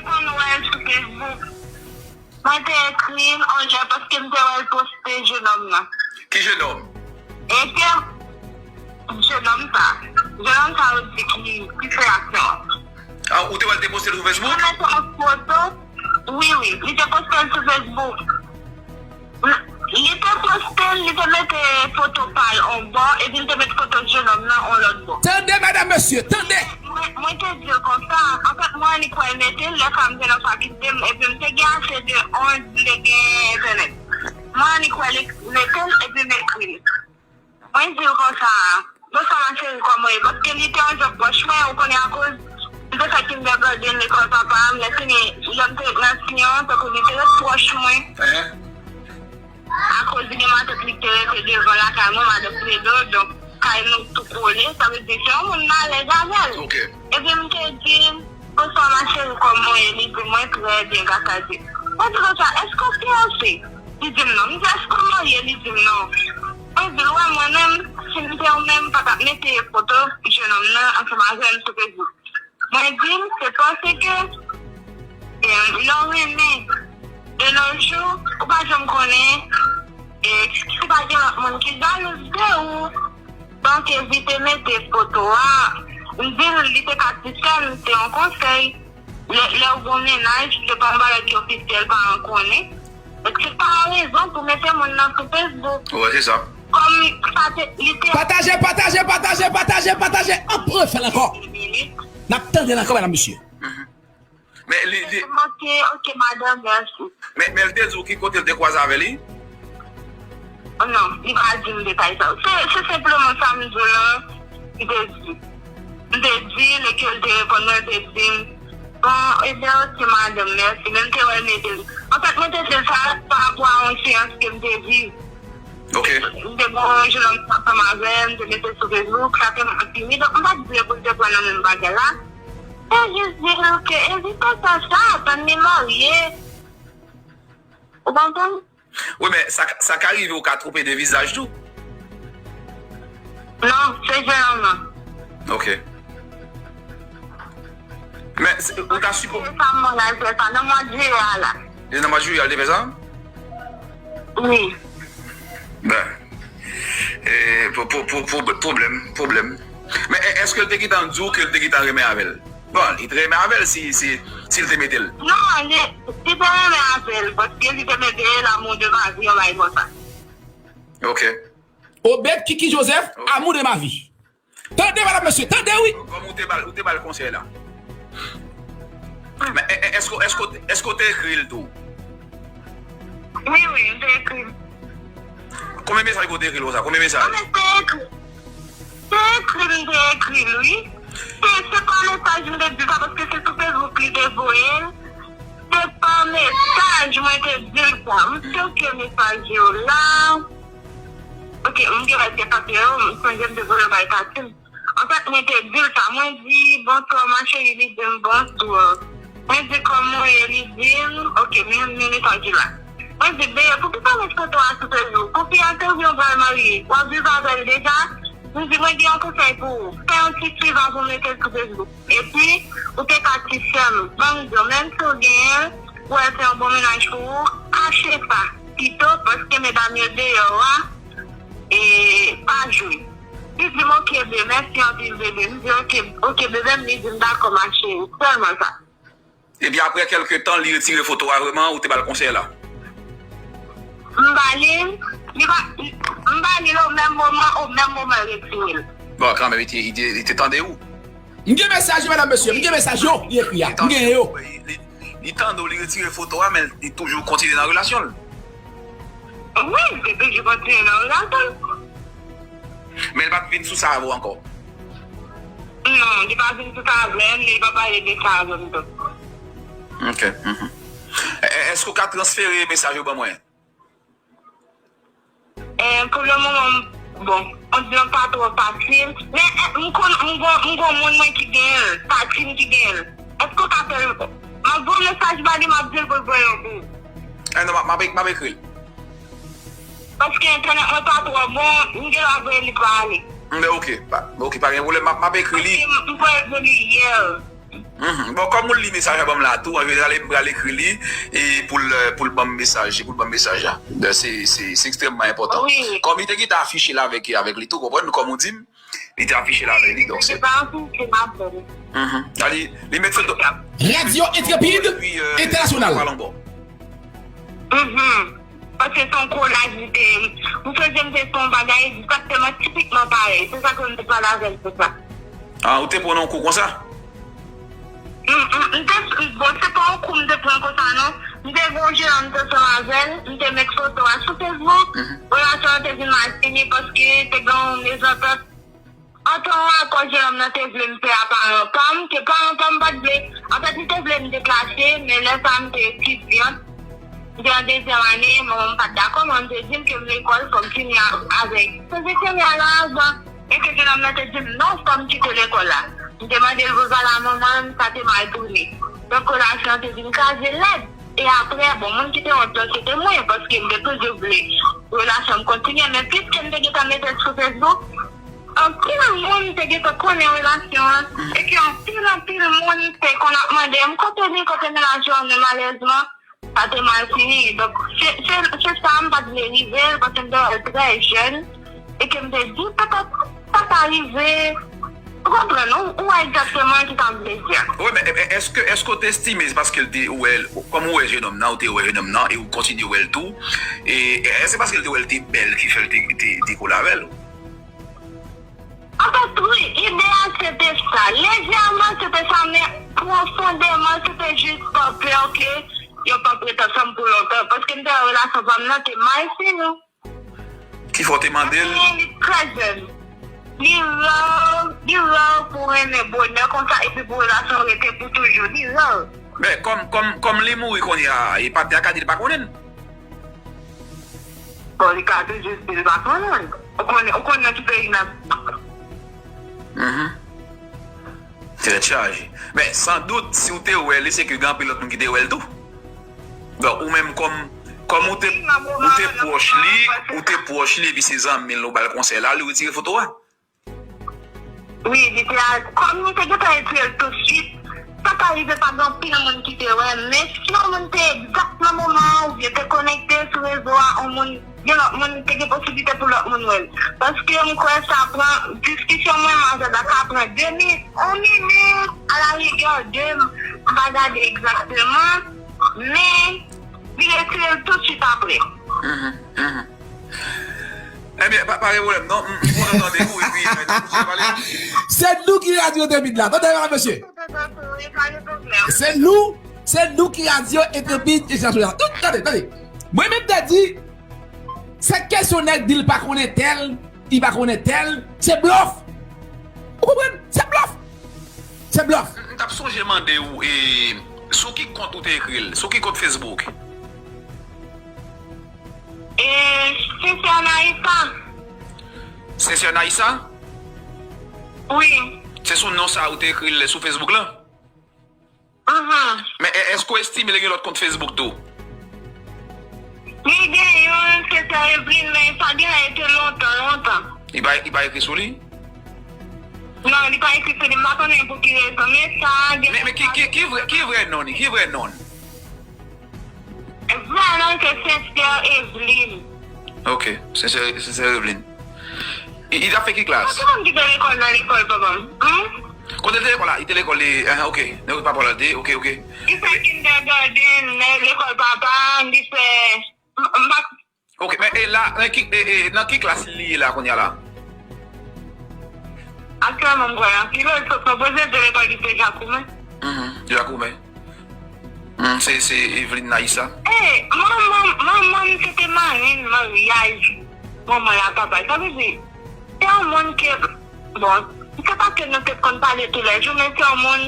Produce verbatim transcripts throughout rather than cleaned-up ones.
Mwen wè l sou Facebook. Mwen te ekri l yon lè paske m te wè l poste jenòm nan. Ki jenòm? E ke jenòm sa. Jenòm sa yo di ki, ki fè aksyon an. Ah, ou te wè l te poste l sou Facebook? Mwen mete yon foto. Wi, wi. Li te poste l sou Facebook. Li te poste l, li te mete foto pa l yon bò, epi li te mete foto jenòm nan yon lòt bò. Tande, madam, mesye, tande! Mwen, mwen te di l konsa, anfèt, mwen annik wè l mete l, lè sa m te nan fakilte m, epi m te gen ase de onz m te gen entènèt. Mwen annik wè l mete l, epi m ekri l. Mwen di l konsa, "Bonswa ma chérie, kòman w ye?" Paske li te yon jan pwòch mwen, ou konnen, akoz m te fè kindergarten lekòl papa m, lè fini, lè m te ret nan Siyon, tankou li te ret pwòch mwen. Ehe. Akoz li gen matant li ki te rete devan lakay mwen, madan Fredo, donk kay nou tou kole, sa vle di se yon moun m alèz avè l. Ok. Epi m te di, "Bonswa ma chérie, kòman w ye?" Li di, "Mwen trè byen, gras a Dye." Mwen di konsa, "Èske w fiyanse?" Li di m non. M di, "Èske w marye?" Li di m non. Mwen di l, "Wè, mwen menm, si m te ou menm, m pa t ap mete foto jenòm nan ansanm avè m sou Facebook." Mwen di l, "Se paske, em, lè w renmen, de nos jours, ou pa janm konnen, e, si pa gen lòt moun ki jalouz de ou." Donk, evite mete foto a. M di l, li te ka ti sè m, se yon konsèy. Lè, lè w gen yon mennaj, se pa yon bagay ki ofisyèl, paran konnen. Donk, se pa yon rezon pou mete moun nan sou Facebook. Wè, se sa. Kòm sa te, li te Pataje, pataje, pataje, pataje, pataje. Anpil fè l ankò. N ap tande l ankò, medam, mesye. Mhm. Men li, li Ok, ok, madanm, mèsi. Men, men l te di w ki kote l te kwaze avè li? Oh non, li pa di m detay sa yo. Se, se senpleman sa m di w lan, li te di. M te di l, e ke l te reponn mwen, l te di m, "Bon, ebyen, ok, madanm, mèsi." Men m te wè l mete l. Anfèt, mwen te di l sa pa rapò a yon seyans ke m te viv. Ok. M te gen yon jenòm ansanm avè l, m te mete l sou Facebook, sa te mal fini. Donk, m pa t vle pou l te pran nan menm bagay la. Mwen jis di l ke evite fè sa, tann li marye. Ou konprann? Wi, men sa, sa ka rive ou ka twonpe de vizaj tou. Non, se jenòm nan. Ok. Men, se- ou ta sipo- Se sa, mwen la, se sa. Nan mwa jiyè a la. E nan mwa jiyè a, l te fè sa? Wi. Ben. E, po- po- po- po- pwoblèm, pwoblèm. Men, e- èske l te gentan di w ke l te gentan renmen avè l? Bon, li te renmen avè l si, si, si l te mete l. Non, li, li te renmen avè l, paske li te mete l'amour de ma vie, yon bagay konsa. Ok. Obed Kiki Joseph, Ok. Amour de ma vie. Tande, medam, mesye, tande, wi. Kòm ou te ba l, ou te ba l konsèy la. Men, e- e- èske, èske, èske w te ekri l tou? Wi, wi, m te ekri l. Konbyen mesaj ke w te ekri l konsa? Konbyen mesaj? Anfèt, te ekri, te ekri l, m te ekri l, wi. Se, se pa mesaj m te di l sa, paske se sou Facebook li te voye l. Se pa mesaj mwen te di l sa. M stoke mesaj yo la. Ok, m gen lè te pase yo, m sonje m te voye yo bay Katim. Anfèt, mwen te di l sa. Mwen di, "Bonswa, ma chérie." Li di m, "Bonswa." Mwen di, "Kòman w ye?" Li di m, ok, men, men mesaj la. Mwen di, "Bebe, poukisa w met foto a sou Facebook? Pou fi a te di w pral marye, w ap viv avè l deja?" M di, "Mwen gen yon konsèy pou ou. Fè yon ti swiv avan w mete l sou Facebook. Epi, ou te ka ti sè m. Ban m di w, menm si w genyen l, ou wè l se yon bon mennaj pou ou, kache sa pito, paske medam yo deyò a, e pa jwe." Li di m, "Ok, bebe, mèsi anpil, bebe." M di, "Ok, ok, bebe m." Li di m, "Dakò, ma chérie." Sèlman sa. Epi apre kèlke tan, li retire foto a vrèman, ou te ba l konsèy la? M ba li l, li pa, m ba li l o menm moman, o menm moman l retire l. Bon, kanmenm, li te, li te, li te tande w. M gen mesaj yo, medam, mesye, m gen mesaj yo, li ekri a. M gen yo. Li, li, li tande w, li retire foto a, men li toujou kontinye nan relasyon l. Wi, li te toujou kontinye nan relasyon l. Men li pa t vin sou sa avè w ankò? Non, li pa vin sou sa avè m, li pa pale de sa avè m tou. Ok. Mhm. E- e- Èske w ka transfere mesaj yo ban mwen? Eh, pou le moman, bon, on dirait pa twò fasil. Men, eh, m konn, m gon, m gon moun mwen ki genyen l, pati m ki genyen l. Èske w ka fè l? M ap voye mesaj ba li, m ap di l pou l voye yon pou ou. Eh non, m ap, m ap, m ap ekri l. Paske entènèt mwen pa twò bon, m gen dwa voye li pa ale. Men ok, pa, ok, pa gen pwoblèm, m ap, m ap ekri li. Paske m, m voye pou li yè. Mhm. Bon, kòm ou li mesaj la ban m la tou, an jeneral, m pral ekri li e pou l, pou l ban m mesaj, pou l ban m mesaj la. Se, se, se ekstrèmman enpòtan. Wi. Kòm li te gentan afiche l avèk, avèk li tou, konprann, kòm ou di m, li te afiche l avèk li, donk se. Se pa afiche l avèk li. Mhm. Li, li met foto. Radyo Entrepid Entènasyonal. Mhm. Paske se yon kolaj li te ye. M sonje m te fè yon bagay egzakteman, tipikman parèy. Se sa ke m te pale avè l pou sa. Ah, ou te pran yon kou konsa? M, m, m te, bon, se pa yon kou m te pran konsa, non. M te gen yon jeran m te ansanm avè l, m te met foto a sou Facebook. Mhm. Relasyon an te vin mal fini paske te gen yon mezantant. Antan an, akò jeran m nan te vle m fè a paran pa m, ke paran pa m pa t vle. Anfèt, li te vle m deplase, men lè sa a m te etidyant. M te an dezyèm ane, manman m pa t dakò, manman m te di m ke m lekòl, fò m fini a, avèk. Se te premye a la avan. E ke jeran m nan te di m non, fò m kite lekòl la. M te mande l pou l pale a manman m, sa te mal tounen. Donk, relasyon an te vin kraze lèd. E apre, bon, moun ki te wont lan, se te mwen, paske m te toujou vle relasyon m kontinye, men piske m te gentan mete l sou Facebook, anpil moun te gentan konnen relasyon an, e ke anpil, anpil moun te konn ap mande m, "Kote li, kote mennaj ou an?" Men malèrezman, sa te mal fini. Donk, se, se, se sa m pa t vle rive, paske m te wè l trè jèn, e ke m te di, "Petèt, sa ka rive." Ou konprann, ou, ou wè egzakteman ki sa m vle di a. Wi, men, e, e, èske, èske w te estime se paske l te wè l, kòm ou wè jenòm nan, ou te wè jenòm nan, e ou kontinye wè l tou, e, e, èske se paske l te wè l te bèl ki fè l te, te, te kole avè l? Anfèt, wi, ide a se te sa. Lejèman, se te sa, men pwofondèman, se te jis pa pè ke yo p ap ret ansanm pou lontan. Paske m te wè relasyon pa m nan te mal fini. Ki fè w te mande l? Paske li trè jèn. Li rè, li rè pou renmen bonè konsa, epi pou relasyon rete pou toujou. Li rè. Men, kòm, kòm, kòm li mouri kounye a, e patnè a ka di l pa konnen l. Bon, li ka toujou di l pa konnen l. Ou konnen, ou konnen nan ki peyi n ap. Mhm. Tèt chaje. Men, san dout, si w te wè li, se ke gen anpil lòt moun ki te wè l tou. Donk, ou menm kòm, kòm ou te, ou te pwòch li, ou te pwòch li, epi se zanmi l, ou ba l konsèy la, li retire foto a. Wi, li te al, kòm nou te gentan retire l tousuit, sa ka rive pa gen anpil moun ki te wè, men si yon moun te egzak nan moman an, oubyen te konekte sou rezo a, yon moun, gen lòt moun, te gen posiblite pou lòt moun wè l. Paske m kwè sa pran, diskisyon mwen m avè l la, sa pran de minit, yon minit, alarigè de, m pa gade egzakteman, men li retire l tousuit apre. Mhm, mhm. Ebyen, pa, pa gen pwoblèm, non. M, m kontan tande w, epi, eh, nou kontinye pale. Se nou ki radyo Debit la. Tande la, mesye. Se nou, se nou ki radyo Entrepid Entènasyonal. Tout, tande, tande. Mwen menm te di, se kesyonè k di l pa konnen tèl, li pa konnen tèl, se blòf. Ou konprann? Se blòf. Se blòf. M, m t ap sonje mande w, e, sou ki kont ou te ekri l? Sou ki kont Facebook? E, Sincère Naïssa. Sincère Naïssa? Wi. Se sou non sa ou te ekri l sou Facebook lan? Mhm. Men e, èske w estime li gen lòt kont Facebook tou? Li gen youn, Sincère Evelyne, men sa genlè te lontan, lontan. Li pa, li pa ekri sou li? Non, li pa ekri sou li, m pa konnen pou ki rezon, men sa gen. Men, men ki, ki, ki vrè, ki vrè non li? Ki vrè non l? Vwala, se Sincère Evelyne. Ok, Sincère, Sincère Evelyne. Li, li t ap fè ki klas? Ki moun ki te lekòl nan lekòl papa m? Hmm? Kote l te lekòl la? Li te lekòl li, eh, ok. Nan papa l te, ok, ok. Li fè kindergarten nan lekòl papa m, li fè, m, m pa. Ok, men e la, nan ki, e, e, nan ki klas li ye la kounye a la? Aktyèlman, m kwè nan filo, li sot nan pwofesè de lekòl, li te Jakoumen. Mhm, Jakoumen. Hmm, se, se Evelyne Naïssa. E, manman, manman m se te marenn maryaj manman l ak papa l. Sa vle di, se yon moun ke, bon, se pa ke nou te konn pale toulejou, men se yon moun,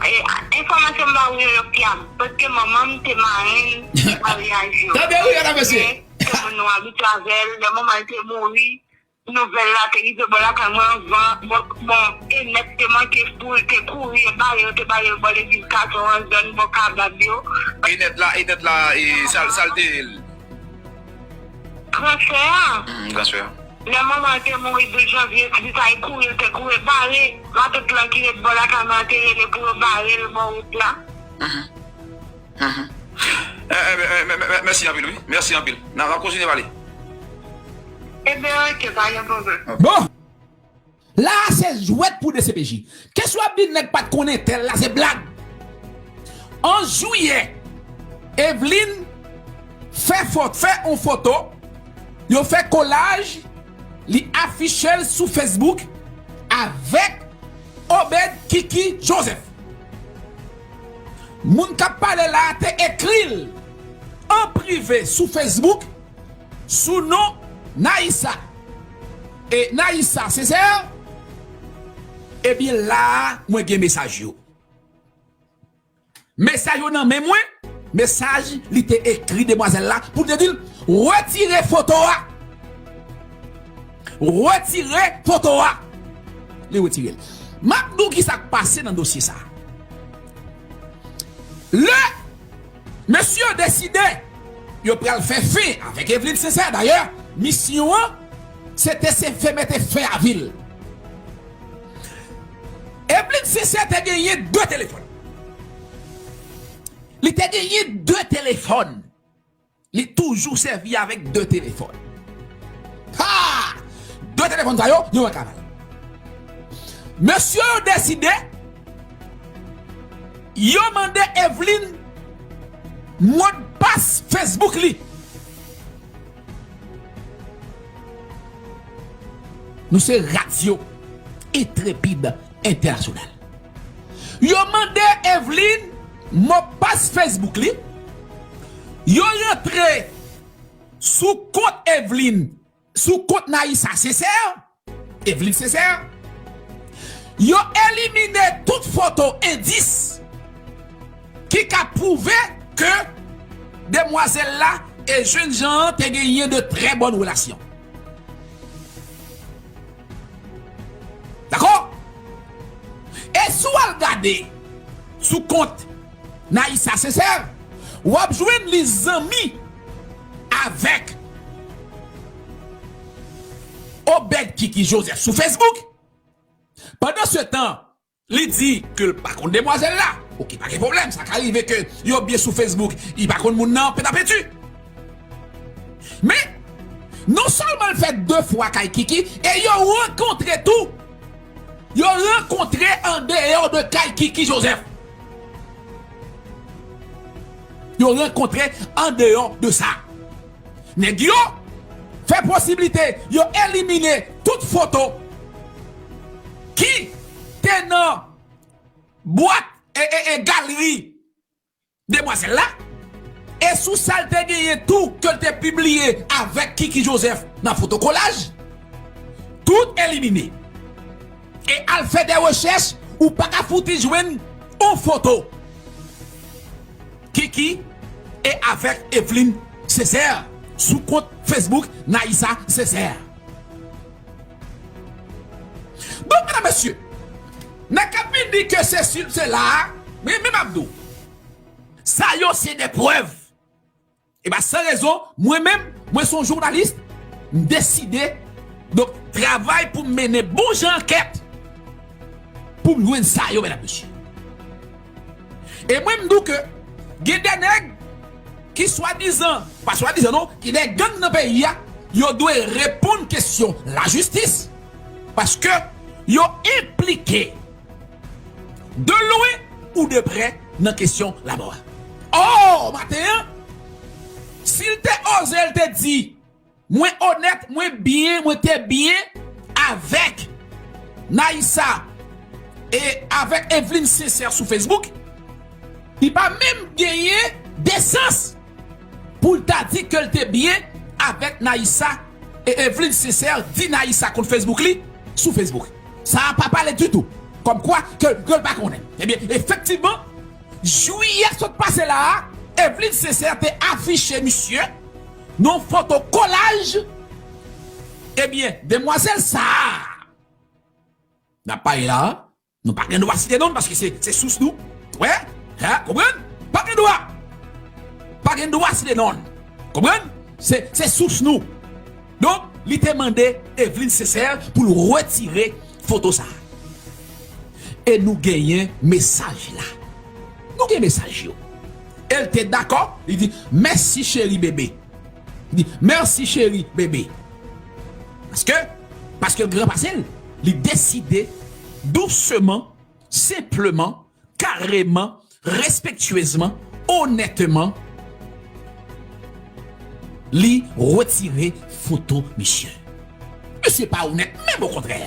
e, enfòmasyon m ba ou yo, yo fyab. Paske manman m te marenn maryaj yo. Tande wi, tande mesye. Se moun nou abitye avè l, lè manman l te mouri, nouvèl la te rive bò lakay mwen anvan, bon, bon, Enèt te manke foul, te kouri, e bare yo, te bare yo bò legliz Katon an, zòn bò Kabab yo. Enèt la, Enèt la, e sa, sa l te ye l? Gran frè a. Hmm, gran frè a. Lè manman an te mouri douz janvye, ti sa e kouri, l te kouri bare. Matant lan ki ret bò lakay mwen an te rele pou yo bare l bò wout la. Eh, eh, eh, mè- mè- mè- mèsi anpil, wi. Mèsi anpil. N a, n a kontinye pale. Ebyen, oke, pa gen pwoblèm. Bon! La a se jwèt pou D C P J. Kesyon ap di nèg pa t konn entèl la, se blag. An jiyè, Eveline fè fòt, fè yon foto, yo fè kolaj, li afiche l sou Facebook avèk Obed Kiki Joseph. Moun k ap pale la a te ekri l an prive sou Facebook sou non Naïssa. E Naïssa Sincère, ebyen la a, mwen gen mesaj yo. Mesaj yo nan men mwen, mesaj li te ekri demwazèl la pou te di l retire foto a. Retire foto a. Li retire l. M ap di w ki sa k pase nan dosye sa a. Lè mesye yo deside yo pral fè fen avèk Eveline Sincère, dayè, misyon an, se te se fè mete fen a vi l. Eveline Sincère te genyen de telefòn. Li te genyen de telefòn. Li toujou sèvi avèk de telefòn. Ha! De telefòn sa yo, yo wè kaval. Mesye yo deside, yo mande Eveline modpas Facebook li. Nou se radyo Entrepid Entènasyonal. Yo mande Eveline modpas Facebook li. Yo rantre sou kont Eveline, sou kont Naïssa Sincère, Eveline Sincère. Yo elimine tout foto endis ki ka pwouve ke demwazèl la e jennjan an te genyen de trè bòn relasyon. Dakò? E si w al gade sou kont Naïssa Sincère, w ap jwenn li zanmi avèk Obed Kiki Joseph sou Facebook. Pandan se tan, li di ke l pa konn demwazèl la. Oke, pa gen pwoblèm, sa ka rive ke yo byen sou Facebook, li pa konn moun nan petapeti. Men, non sèlman l fè de fwa kay Kiki, e yo rankontre tou. Yo rankontre andeyò de kay Kiki Joseph. Yo rankontre andeyò de sa. Nèg yo fè posiblite yo elimine tout foto ki te nan bwat e, e, e galri demwazèl la. E sou sa l te genyen tou ke l te pibliye avèk Kiki Joseph nan foto kolaj, tout elimine. E al fè de rechèch, ou pa ka fouti jwenn yon foto Kiki e avèk Eveline Sincère sou kont Facebook Naïssa Sincère. Donk, medam, mesye, nèg k ap vin di ke se si, se la, men, men m ap di w, sa yo se de prèv. E pa san rezon, mwen menm, mwen se yon jounalis, m deside, donk, travay pou m mennen bon jan ankèt pou m jwenn sa yo, medam, mesye. E mwen, m di w ke gen de nèg ki swadizan, pa swadizan non, ki de gang nan peyi a, yo dwe reponn kesyon lajistis, paske yo enplike de lwen ou de prè nan kesyon lamò a. Ò, maten an, si l te oze, l te di, mwen onèt, mwen byen, mwen te byen avèk Naïssa e avèk Eveline Sincère sou Facebook, li pa menm genyen desans pou l ta di ke l te byen avèk Naïssa e Eveline Sincère, di Naïssa kont Facebook li sou Facebook. Sa a pa pale ditou. Kòmkwa ke, ke l pa konnen. Ebyen, efektivman, jiyè k sot pase la a, Eveline Sincère te afiche misye nan yon foto kolaj. Ebyen, demwazèl sa a, n ap pale la a, nou pa gen dwa site non l paske se, se sous nou. Wè? Hein? Konprann? Pa gen dwa. Pa gen dwa site non l. Konprann? Se, se sous nou. Donk, Li te mande Eveline Sincère pou l retire foto sa a. E nou genyen mesaj la. Nou gen mesaj yo. E l te dakò, li di, "Mèsi cheri bebe." Li di, "Mèsi cheri bebe." Paske, paske l gran pase l, li deside dousman, senpleman, kareman, respektyezman, onètman, li retire foto misye. Misye pa onèt, menm okontrè.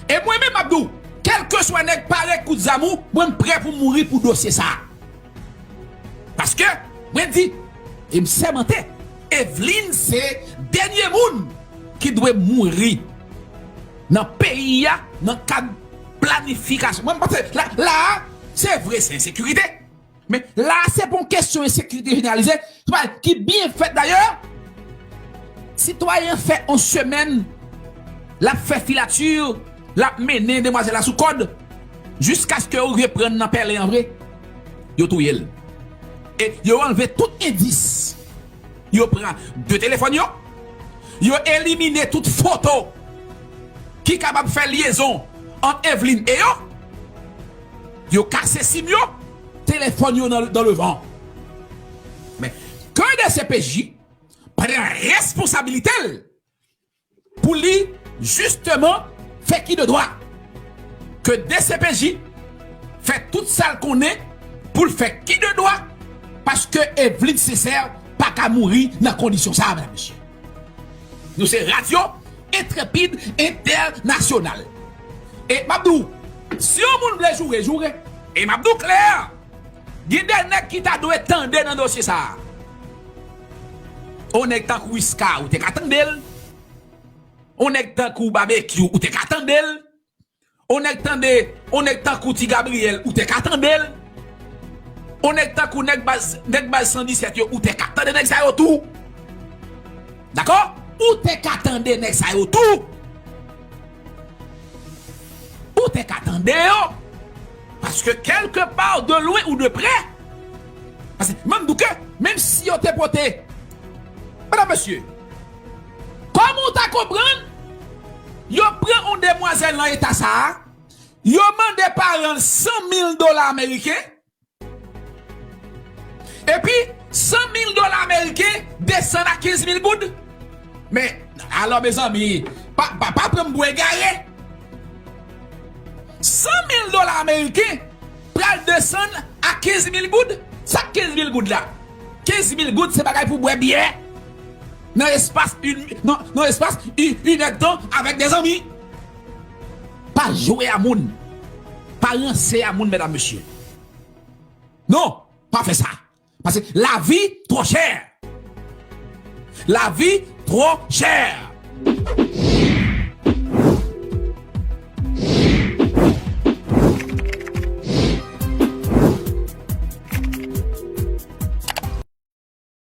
E mwen menm, m ap di w, kèlkeswa nèg pare kout zam ou, mwen m prè pou m mouri pou dosye sa a. Paske, mwen di, e m sèmante, Eveline se dènye moun ki dwe mouri nan peyi a, nan kad planifikasyon. Mwen, m panse, la, la a, se vre, se ensekirite. Men la a, se pa yon kesyon ensekirite jeneralize, se pa ki byen fèt dayè. Sitwayen an fè yon semèn, l ap fè filati, l ap mennen demwazèl la sou kòd, jiskaske yo rive pran nan pèlen an vre, yo touye l. E yo anlve tout endis. Yo pran de telefòn yo, yo elimine tout foto ki kapab fè lyezon ant Eveline e yo, yo kase sim yo, telefòn yo nan, dans le vent. Men, ke D C P J pran responsabilite l pou li, jisteman, fè ki de dwa. Ke D C P J fè tout sa l konnen pou l fè ki de dwa, paske Eveline Sincère pa ka mouri nan kondisyon sa a, medam, mesye. Nou se radyo Entrepid Entènasyonal. E m ap di w, si yon moun vle joure, joure. E m ap di w klè, gen de nèg ki ta dwe tande nan dosye sa a. On nèg tankou Iska, ou te ka tande l. On nèg tankou Babekyou, ou te ka tande l. On nèg tande, on nèg tankou Ti Gabriyèl, ou te ka tande l. On nèg tankou nèg baz, nèg baz san disèt yo, ou te ka tande nèg sa yo tou. Dakò? Ou te ka tande nèg sa yo tou. Ou te ka tande yo. Paske kèlke pa, de lwen ou de prè, paske menm douke, menm si yo te pote, medam, mesye, kòman w ta konprann yo pran yon demwazèl nan eta sa a, yo mande paran l san mil dola ameriken, epi san mil dola ameriken desann a kenz mil goud? Men, alò, mezanmi, pa, pa, pa pran m pou egare. San mil dola ameriken pral desann a kenz mil goud. Sa k kenz mil goud la? Kenz mil goud se bagay pou bwè byè nan espas, nan, nan espas inèdtan avèk de zanmi. Pa jwe a moun. Pa ranse a moun, medam, mesye. Non, pa fè sa. Paske lavi twò chè. Lavi twò chè.